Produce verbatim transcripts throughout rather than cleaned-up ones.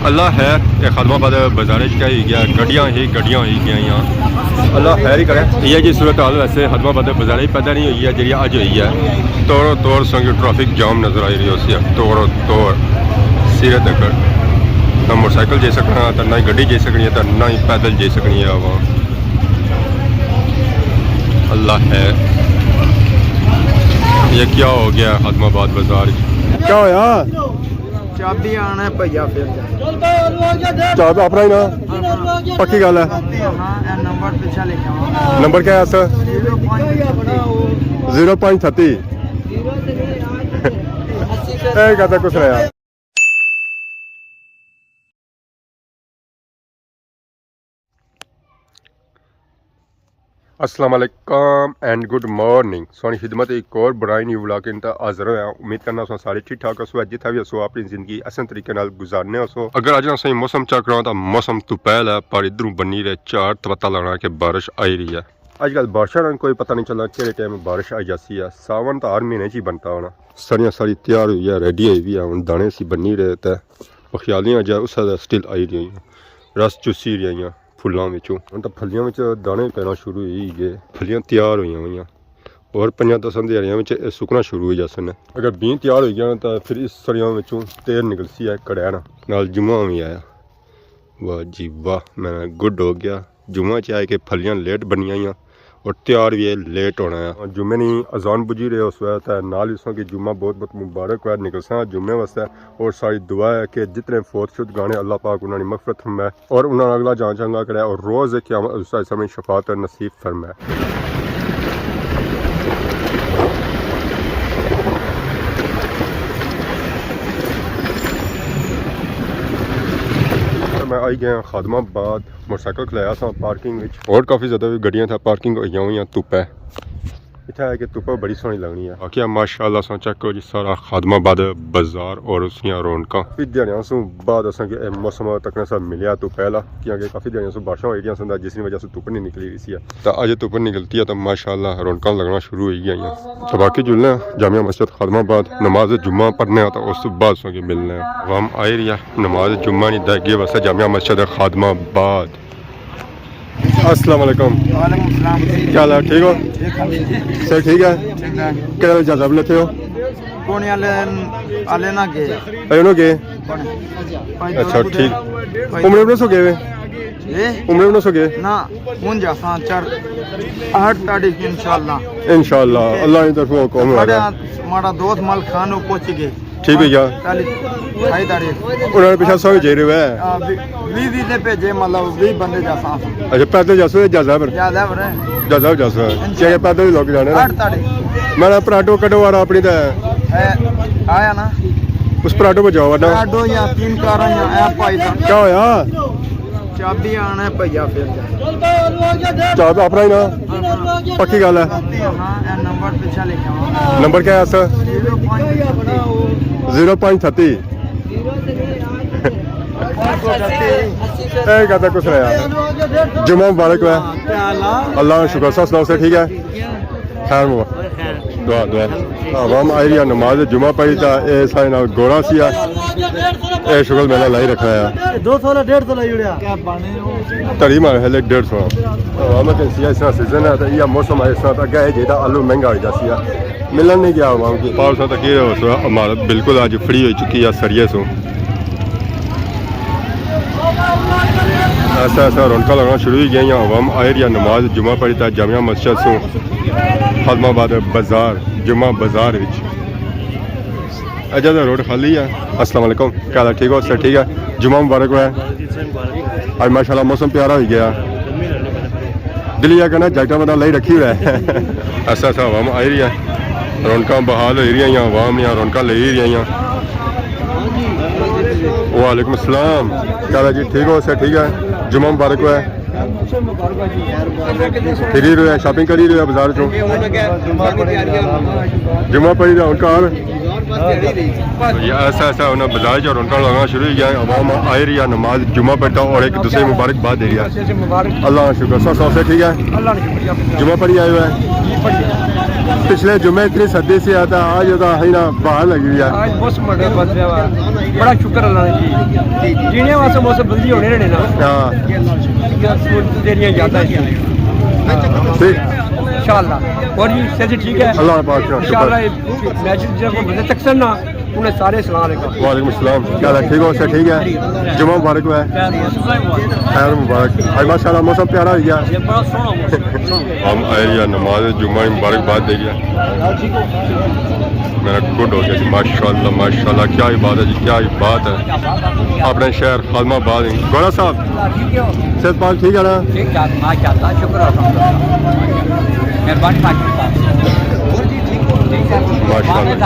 اللہ خیر، یہ خادم آباد بازار وچ کیا ہوئی گیا، گڈیاں ہی گڈیاں ہوئی گئیاں۔ اللہ خیر ہی کرے۔ یہ جی صورت حال ویسے خادم آباد بازار وچ پیدا نہیں ہوئی ہے، جڑی اج ہوئی ہے۔ توڑو توڑ سنگی ٹریفک جام نظر آئی رہی ہوسی، توڑو توڑ سرے تک۔ نہ موٹر سائیکل جائی سکنا، تہ نہ ہی گڈی جائی سکنی ہے، تہ نہ ہی پیدل جائی سکنی ہے عوام۔ اللہ خیر۔ یہ کیا ہو گیا خادم آباد بازار وچ؟ کیا ہویا؟ چابی آنا ہے بھیا، پھر جا۔ چابی اپنا ہی نا؟ پکی گل ہے۔ ہاں، اے نمبر پچھا لکھا ہوا۔ نمبر کیا ہے سر؟ زیرو پانچ تھرٹی۔ زیرو پانچ تھرٹی۔ اے کہتا کچھ نہیں یار۔ السلام علیکم اینڈ گڈ مارننگ۔ سوہنی خدمت ایک اور برائے نیو ولاگ انتا حاضر ہویا۔ امید کرنا سو سارے ٹھیک ٹھاک ہسو، جتھا بھی ہسو اپنی زندگی احسن طریقے نال گزارنے ہسو۔ اگر اج اساں موسم چیک کراں تاں موسم تو پہلا پر ادھروں بنی رہے چار تو پتہ لگنا کہ بارش آئی رہی ہے۔ اج کل بارشاں نا کوئی پتہ نہیں چلنا کہڑے ٹائم بارش آئی جاسی ہے۔ ساون تاں ہر مہینے چ ہی بنتا ہونا۔ ساریاں ساری تیار ہوئی ہے، ریڈی ہوئی بھی ہے، ہن دانے سی بنی رہے تے پکھیالیاں جا اس طرح سٹل آئی رہی ہیں، رس چوسی رہی ہیں پھلاں وچوں۔ ہن تاں پھلیاں وچ دانے پینا شروع ہوئی گئے، پھلیاں تیار ہوئیاں ہوئیاں۔ اور پنجاں دساں دیہاڑیاں وچ اے سکنا شروع ہوئی جاسن۔ اگر بین تیار ہوئی گیا تاں پھر اس سریاں وچوں تیل نکلسی ہے کڑینا نال جمعہ وی آیا۔ واہ جی واہ، میں گڈ ہو گیا۔ جمعہ چ آئے کہ پھلیاں لیٹ بنیاں ہوئیاں اور تیار بھی ہے لیٹ ہونا ہے۔ جمعے نی اذان بجی رہے اس وقت، نال اس کی جمعہ بہت بہت مبارک ہوا نکلساں جمعے واسطے۔ اور ساری دعا ہے کہ جتنے فوت شد گانے اللہ پاک انہاں نی مغفرت فرمائے اور انہاں نا اگلا جان چنگا کرے اور روز قیامت اس سامنے شفاعت نصیب فرمائے۔ میں آئی گیا خادم آباد، موٹر سائیکل کھلایا سا پارکنگ وچ، اور کافی زیادہ بھی گڈیاں تھا پارکنگ ہوئیاں ہوئیاں، دھوپ ہے۔ اتھا ہے کہ دھوپ بڑی سوہنی لگنی ہے۔ باقی ماشاءاللہ سا چیک کرو جی سارا خادم آباد بازار اور اس دیاں رونقاں۔ کافی دیہاڑیاں سوں بعد اساں کہ اے موسم تکنے سا ملیا تو پہلا، کیونکہ کافی دیہاڑیاں سوں بارشاں ہوئی رہیاں سن، جس دی وجہ سے دھوپ نہیں نکلی رہی سی۔ تو اج دھوپ نکلتی ہے تو ماشاءاللہ رونقاں لگنا شروع ہوئی گئیاں۔ تو باقی جلنے آں جامع مسجد خادم آباد، نماز جمعہ پڑھنے آں تو اس تو بعد سوں کے ملنے آں۔ عوام آئی رہی ہے نماز جمعہ نی ادائیگی واسطے جامع مسجد خادم آباد۔ السلام علیکم۔ وعلیکم السلام۔ کیا حال ہے؟ ٹھیک ہو؟ ٹھیک ہے۔ سر ٹھیک ہے؟ ٹھیک ہے۔ کہڑے جہاز پر لیتے ہو؟ پونے والے، والے نہ گئے۔ اے انہوں گئے؟ پونے۔ اچھا، ٹھیک۔ عمرے انہوں سو گئے ہوئے؟ جی؟ عمرے انہوں سو گئے؟ نہ، ہن جاساں چار، آٹھ تاریخ انشاءاللہ۔ انشاءاللہ، اللہ نی طرفوں حکم ہوگا۔ ساڑے ماڑا دوست ملک خان وہ پہنچ گئے۔ ٹھیک ہے یار۔ پہلی اٹھائی تاریخ۔ انہوں نے پچھا سو جائی رہے ہوئے۔ آ، وی-، وی ویزے بھیجے، مطلب، وی بندے جاساں۔ اچھا، پیدل جاسو یا جہازا پر؟ جہازا پر ہے۔ جہازا پر جاسو ہے۔ انشاءاللہ۔ کیا پیدل ہی لوگ جانے نا؟ آٹھ تاریخ۔ میں نا پراڈو کڈو آ رہا اپنی تے۔ اے، آیا نا؟ اس پراڈو پر جاؤ ورنہ۔ پراڈو یا تین کاراں یا اے پائی دا۔ کیا ہویا؟ چابی آنا ہے بھیا، پھر جا۔ چابی اپنا ہی نا؟ پکی گل ہے۔ ہاں، اے نمبر پچھا لکھا ہوا۔ نمبر کیا ہے سر؟ زیرو پانچ تھرٹی۔ زیرو پانچ تھرٹی۔ اے کہتا کچھ نہیں یار۔ جمعہ مبارک ہوا۔ اللہ کا شکر، سب سناؤ، سب ٹھیک ہے؟ خیر مبارک۔ دعا، دعا۔ عوام آئی رہی ہے نماز جمعہ پڑھی تا اے سارے نال گورا سی ہے۔ اے شغل میلہ لائی رکھنا ہے۔ دو سو والا ڈیڑھ سو لائی اڑیا۔ تڑی مار ہے ڈیڑھ سو۔ عوام کہسی ہے اس طرح سیزن ہے تو یہ موسم ہے، اس طرح اگے ہے جیڑا آلو مہنگا ہو جاسی ہے۔ ملن نہیں گیا عوام کی۔ پاؤ سا تک یہ ہو سا عمارت بالکل اج فری ہو چکی ہے سریے سو۔ ایسا ایسا رونقاں لگنا شروع ہو گیا یا عوام آئی رہی ہے نماز جمعہ پڑھی تا جامع مسجد سو۔ خادم آباد بازار، جمعہ بازار وچ۔ اجا دا روڈ خالی ہے۔ السلام علیکم، کیا حال ہے؟ ٹھیک ہو؟ سر ٹھیک ہے؟ جمعہ مبارک ہوا ہے۔ اج ماشاءاللہ موسم پیارا ہوئی گیا۔ دلی آ کہنا جاکٹاں بندہ لائی رکھی ہوا ہے۔ ایسا ایسا عوام آئی رہی ہے۔ رونقاں بحال ہوئی رہی ہیں، عوام یا رونقاں لئی رہی ہیں۔ وعلیکم السلام۔ کیا حال ہے جی؟ ٹھیک ہو؟ سر ٹھیک ہے؟ جمعہ مبارک ہوا ہے۔ پھری رہے، شاپنگ کری رہے بازار چوں۔ جمعہ پڑھی رہا، ہن گھر۔ یہ ایسا ایسا انہاں بازار چ رونقاں لگنا شروع ہو گیا، عوام آئی رہی ہے نماز جمعہ پڑھتا اور ایک دوسرے مبارکباد دے رہی ہے۔ اللہ کا شکر، سب سب سے ٹھیک ہے؟ اللہ کا شکر۔ جمعہ پڑھی آئے ہوئے ہیں؟ پچھلے جمعے اتنی سردی سی آتا، آج ہوتا ہے نا، باہر لگی ہوئی ہے۔ آج موسم بڑا بدلیا ہوا ہے۔ بڑا شکر اللہ کا جی۔ جینے موسم بدلی ہونے رہنے نا۔ ہاں۔ یا سکول دیریاں یاداں ہیں۔ ٹھیک۔ انشاءاللہ۔ اور جی، صحت ٹھیک ہے؟ اللہ پاک کا شکر۔ انشاءاللہ، میچ جب بندے تک سن نا، انہیں سارے السلام علیکم۔ وعلیکم السلام، کیا حال ہے؟ ٹھیک ہو؟ سب ٹھیک ہے؟ جمعہ مبارک ہوا ہے۔ خیر مبارک۔ آج ماشاءاللہ موسم پیارا ہو گیا۔ یہ بڑا سوہنا موسم ہے۔ ہم آئے یا نماز جمعہ مبارکباد دے گیا۔ میرا گڈ ہو گیا جی، ماشاءاللہ، ماشاءاللہ، کیا ہی بات ہے جی، کیا ہی بات ہے۔ اپنے شہر خادم آباد ہیں۔ گوہرا صاحب، صحت پال ٹھیک ہے نا؟ ٹھیک ٹھاک، ماشاءاللہ، شکر الحمدللہ۔ مہربانی پاکستان۔ ماشاءاللہ۔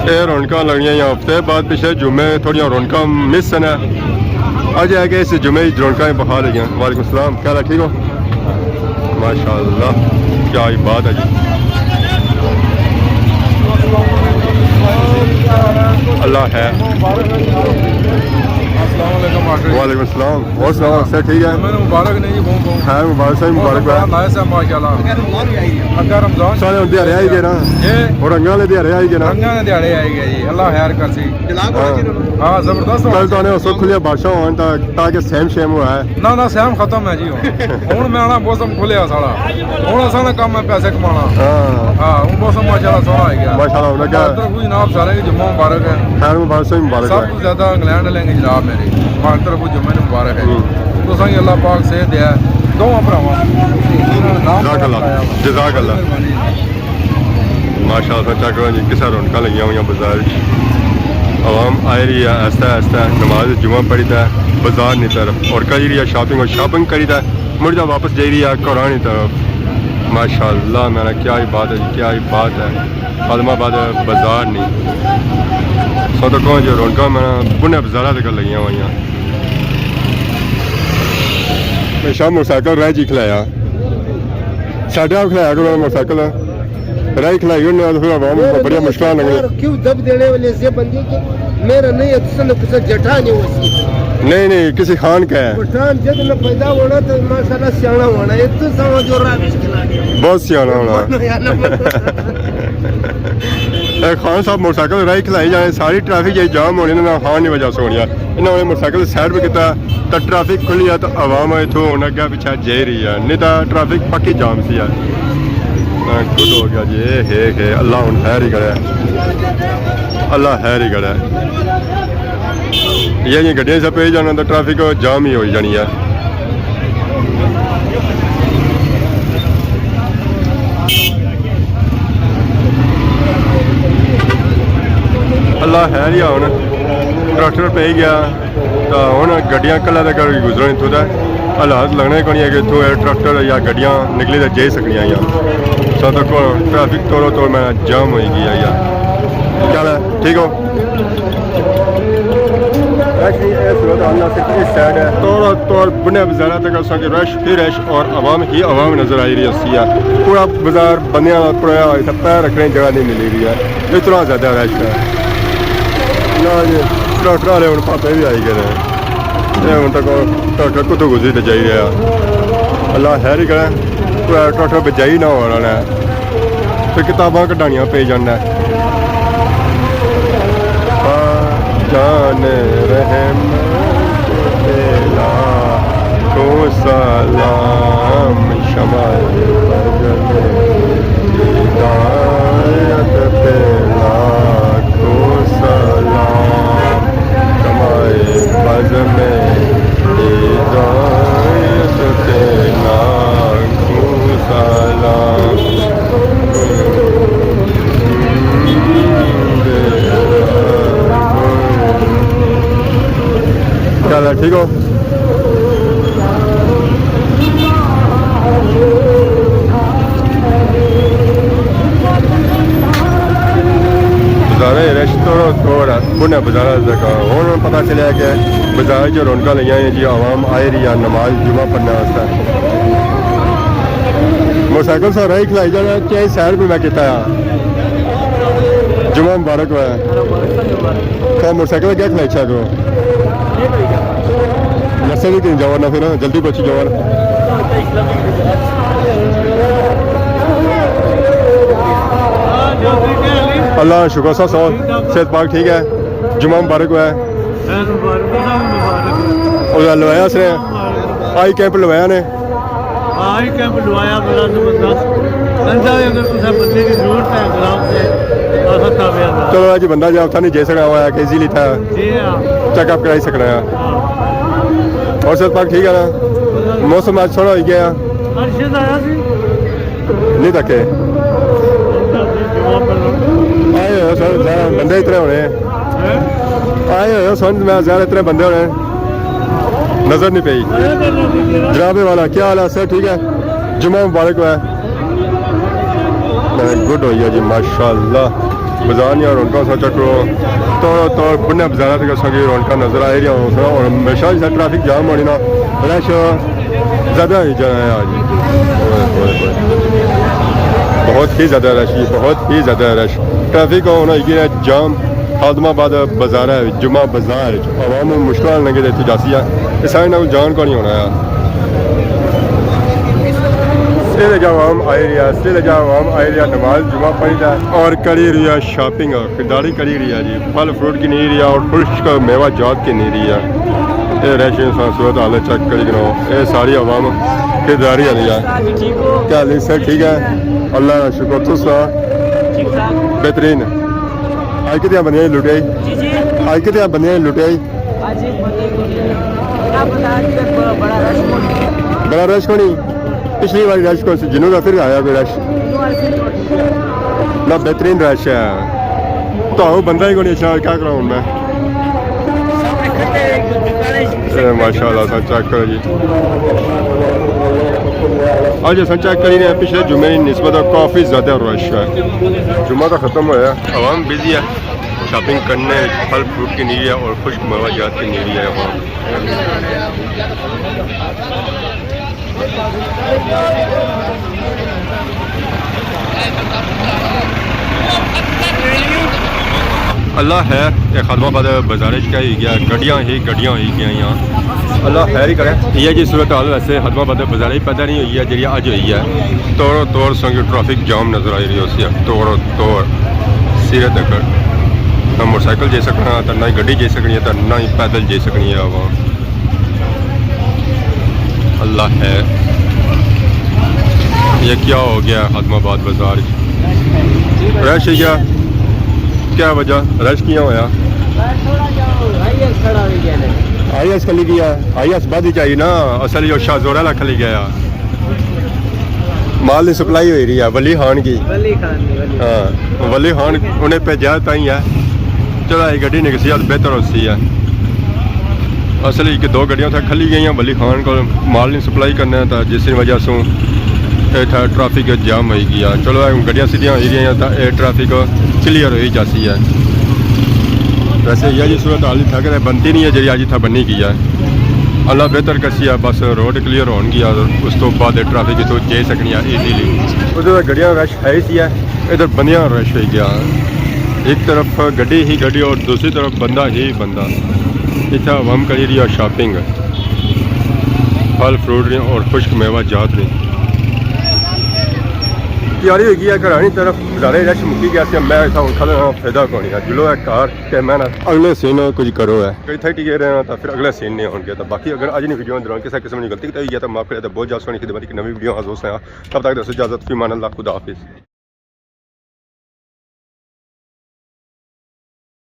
اے رونقاں لگنیاں یا ہفتے بعد، پچھلے جمعے تھوڑیاں رونقاں مس نے۔ اج ہے کہ اس جمعے ہی رونقاں بحال ہوئی ہیں۔ وعلیکم السلام، کیا حال ہے؟ ٹھیک ہو؟ ماشاءاللہ، کیا ہی بات ہے جی۔ اللہ ہے۔ السلام علیکم ماسٹر جی۔ وعلیکم السلام۔ اور سناؤ، سب ٹھیک ہے؟ میں مبارک نے جی، بہت بہت۔ خیر مبارک، سب مبارک ہے۔ نائس ہے ماشاءاللہ۔ اگا رمضان سارے ہن دیہاڑے آئی گئے نا۔ جی۔ اور رنگاں والے دیہاڑے آئی گئے نا۔ رنگاں والے دیہاڑے آئی گئے جی، اللہ خیر کرسی۔ ہاں۔ ہاں، زبردست ہونا۔ کل تو آنے اس وقت کھلیا بارشاں ہون تا، تاکہ سیم شیم ہوا ہے۔ نہ، نہ، سیم ختم ہے جی ہن۔ ہن میں آنا موسم کھلیا سارا۔ ہن اساں نا کم ہے پیسے کمانا۔ ہاں۔ ہاں، ہن موسم ماشاءاللہ سوہنا ہو گیا۔ ماشاءاللہ، ہن کیا؟ ماسٹر کو جناب سارے کی جمعہ مبارک ہے۔ خیر مبارک، سب مبارک سب ہے۔ تو زیادہ انگلینڈ والے کی جناب میری۔ ماسٹر کو جمعہ مبارک ہے۔ ہوں۔ تساں کی اللہ پاک صحت دے۔ دونوں بھراواں۔ جزاک اللہ۔ جزاک اللہ۔ مہربانی۔ ماشاءاللہ، چیک کرو جی، کسا رونقاں لگیاں ہوئیاں بازار وچ۔ عوام آئی رہی ہے آہستہ آہستہ، نماز جمعہ پڑھی تے بازار نی طرف، اور کری رہی ہے شاپنگ، اور شاپنگ کری تے مڑ جا واپس جائی رہی ہے گھراں نی طرف۔ ماشاءاللہ، میرا کیا ہی بات ہے جی، کیا ہی بات ہے۔ خادم آباد بازار نی۔ سو تو کہاں جو رونقاں میں بنے بازاراں تک لگیاں ہوئیاں۔ میں شاہ موٹرسائیکل راہ جی کھلایا۔ ساڈے آپ کھلایا کرو موٹرسائیکل۔ راہی کھلائی ہونے آں تے پھر عوام بڑیاں مشکلاں لنگنے۔ کیوں دب دینے والے سے بندے کہ میرا نہیں ہے، تساں نے کسا جٹھا نہیں ہو سی۔ نہیں، نہیں، کسی خان کا ہے۔ پٹھان جد میں پیدا ہونا تو ماشاءاللہ سیانا ہونا ہے، تو سمجھ جو راہ مشکل آ گیا۔ بہت سیانا ہونا۔ اے خان صاحب موٹرسائیکل راہی کھلائی جانے، ساری ٹریفک یہ جام ہونی نا خان نی وجہ سے ہونی ہے۔ انہاں نے موٹرسائیکل سائیڈ پہ کیتا، تے ٹریفک کھلی ہے، تے عوام اتھوں ہن اگے پچھے جائی رہی ہے، نہیں تاں ٹریفک پکی جام سی ہے۔ ہاں، گڈ ہو گیا جی، اے ہے کہ اللہ ہن خیر ہی کرے، اللہ خیر ہی کرے۔ یہ جی گڈیاں سے پئی جانا تاں ٹریفک جام ہی ہوئی جانی ہے۔ اللہ خیر ہی آ ہن، ٹریکٹر پئی گیا۔ تاں ہن گڈیاں کلے تک گزرن اتھوں تے حالات لگنے کونی ہے کہ اتھوں اے ٹریکٹر یا گڈیاں نکلی تے جائی سکنیاں یا۔ سو تک ٹریفک توڑو توڑ میں جام ہوئی گیا یا۔ کیا حال ہے؟ ٹھیک ہو؟ رش نہیں، اے صورت حال نہ صرف اس سائیڈ ہے۔ توڑو توڑ بنے بازاراں تک اساں کی رش ہی رش اور عوام ہی عوام نظر آئی رہی ہوسی ہے۔ پورا بازار بندیاں نال پڑیا ہویا تھا، پیر رکھنے کی جگہ نہیں ملی رہی ہے، اتنا زیادہ رش ہے۔ نہ جی، ٹریکٹر والے ہن پاپے بھی آئی گئے ہیں۔ اے ہن تک ٹریکٹر کتھوں گزری تے جائی رہیا۔ اللہ خیر ہی کرے، کوئی ٹریکٹر بجائی نہ ہونا ہے۔ پھر کتاباں کڈھانیاں پئی جانا ہے۔ ہاں، جان رحم تیرا کو سلام، شمع فضل ہدایت پہ لاکھوں سلام، شمع بزم ہدایت پہ لاکھوں سلام۔ کیا حال ہے؟ ٹھیک ہو؟ بازارے رش توڑو توڑ ہے، بنے بازارہ جگہ۔ ہن پتہ چلیا کہ بازار جو رونقاں لگیاں ہوئیاں جی، عوام آئی رہی ہے نماز جمعہ پڑھنے واسطے۔ موٹرسائیکل سارا ہی کھلائی جانا، کیا سیر بھی میں کیتا ہے۔ جمعہ مبارک ہوئے۔ تو موٹرسائیکل کیا کھلائی چھا کرو؟ نسے بھی کہیں جاور نہ پھر، جلدی پہنچی جاور۔ اللہ شکر سا سو، صحت پاک ٹھیک ہے؟ جمعہ مبارک ہویا ہے۔ خیر مبارک، تساں وی مبارک۔ اور لوایا اس نے، مبارک۔ آئی کیمپ لوایا نے۔ ہاں، آئی کیمپ لوایا، بڑا زبردست۔ بندہ وی اگر کسے بندے دی ضرورت ہے، گرام سے، اساں تابع ہاں۔ چلو جی، بندہ جا اتھا نہیں جائی سکنا ہوا کہ ایزیلی تھا جی ہاں۔ چیک اپ کرائی سکنا ہے۔ ہاں۔ اور صحت پاک ٹھیک ہے نا؟ موسم اج سوہنا ہوئی گیا۔ ارشد آیا سی۔ نہیں تکے۔ آئے ہوئے سن، زیادہ بندے اتنے ہونے ہیں۔ آئے ہوئے سن، میں زیادہ اتنے بندے ہونے ہیں۔ نظر نہیں پئی۔ جناب والا، کیا حال ہے؟ سر ٹھیک ہے؟ جمعہ مبارک ہوا ہے۔ گڈ ہوئی ہے جی، ماشاءاللہ۔ بازار نیاں رونقاں سا چیک کرو، توڑو توڑ بنیا بازاراں تے اساں کی رونقاں نظر آئی رہیاں ہوسن، اور ہمیشہ جیسا ٹریفک جام ہونی نا، رش زیادہ ہی جانا ہے آج۔ اوئے ہوئے ہوئے۔ بہت ہی زیادہ رش جی، بہت ہی زیادہ رش۔ ٹریفک ہونا ہی ہے جام۔ خادم آباد بازار ہے، جمعہ بازار ہے، عوام مشکل لگے تے اتھے جاسی ہے، اس سائڈ نال جان کو نہیں ہونا ہے۔ سیدھے جا عوام آئی رہی ہے، سیدھے جا عوام آئی رہی ہے، نماز جمعہ پڑھی ہے اور کری رہی ہے شاپنگ۔ خریداری کری رہی ہے جی، پھل فروٹ کی نہیں رہی ہے اور خشک میوہ جات کی نہیں رہی ہے۔ اے رش انسان صورت حال چیک کری کنو، اے ساری عوام خریداری والی ہے۔ کیا حال ہے سر، ٹھیک ہے؟ اللہ کا شکر، تس سنا؟ بہترین۔ آج کتنے بندے لٹے؟ جی، جی۔ آج کتنے بندے لٹے؟ آج ایک بندے کو نہیں۔ کیا پتا، آج تک بڑا، بڑا رش کون ہے؟ بڑا رش کون ہے؟ پچھلی باری رش کون سی؟ جنوب افریقہ آیا کوئی رش؟ نہ، بہترین رش ہے۔ تو آؤ، بندہ ہی کوئی نہیں، اچھا، کیا کراؤں میں؟ اے، ماشاءاللہ، سا چیک کرو جی۔ اج اساں چیک کری رہے ہیں، پچھلے جمعے کی نسبت کافی زیادہ رش ہے۔ جمعہ تو ختم ہوا ہے، عوام بزی ہے، شاپنگ کرنے، پھل فروٹ کی نہیں ہے اور خشک میوہ جات کی نہیں ہے عوام۔ اللہ خیر، اے خادم آباد بازار اچ کیا ہوئی گیا، گڈیاں ہی گڈیاں ہوئی گئیاں۔ اللہ خیر ہی کرے۔ یہ جی صورت حال ویسے خادم آباد بازار اچ پیدا نہیں ہوئی ہے، جیڑی اج ہوئی ہے۔ توڑو توڑ سنگ ٹریفک جام نظر آئی رہی ہوسی ہے، توڑو توڑ سرے تک۔ نہ موٹر سائیکل جائی سکنا، تہ نہ ہی گڈی جائی سکنی ہے، تہ نہ ہی پیدل جائی سکنی ہے عوام۔ اللہ ہے۔ یہ کیا ہو گیا خادم آباد بازار؟ رش ہے کیا؟ کیا وجہ؟ رش کیاں ہویا؟ آئی ایس کھلی گیا، آئی ایس بعد ہی چاہیے نا، اصل جو شاہ زورا لا کھلی گیا۔ مال دی سپلائی ہوئی رہی ہے ولی خان کی۔ ولی خان کی، ولی خان۔ ہاں، ولی خان انہیں بھیجا تاں ہی ہے۔ چلو، ایک گڈی نکسی ہے، بہتر ہوسی ہے۔ اصل ایک دو گڈیاں اتھا کھلی گئیاں، ولی خان کو مال نہیں سپلائی کرنا ہے، تاں جس کی وجہ سوں اتھا ٹریفک جام ہوئی گیا۔ چلو، اے گڈیاں سیدھیاں ہوئی گئیاں، تاں اے ٹریفک کلیئر ہوئی جاسی ہے۔ ویسے یہ جی صورت حال اتھا کدے بنتی نہیں ہے، جیڑی اج اتھا بنی گئی ہے۔ اللہ بہتر کرسی ہے، بس روڈ کلیئر ہون گیا، اس تو بعد ٹریفک اتھوں جائی سکنی ہے ایزیلی۔ ادھر گڈیاں رش ہے سی ہے، ادھر بندیاں رش ہوئی گیا۔ ایک طرف گڈی ہی گڈی اور دوسری طرف بندہ ہی بندہ۔ اتھا عوام کری رہی ہے شاپنگ، پھل فروٹ نے اور خشک میوہ جات نے۔ تیاری ہوئی گئی ہے گھرانی طرف، بازارے رش مکی گیا سی، میں اتھا ہن کھلنا فائدہ کونی ہے۔ جلو ہے گھر تے میں نا اگلے سین کچھ کرو ہے۔ اتھا ہی ٹکے رہے ہیں تاں پھر اگلے سین نہیں ہون گیا۔ تاں باقی اگر اج نی ویڈیو دوران کسے قسم نی غلطی کیتی ہوئی ہے تاں معاف کرے، تاں بہت جلد سونی خدمت ایک نوی ویڈیو حاضر ہوساں۔ تب تک دوستو اجازت، فی امان اللہ، خدا حافظ۔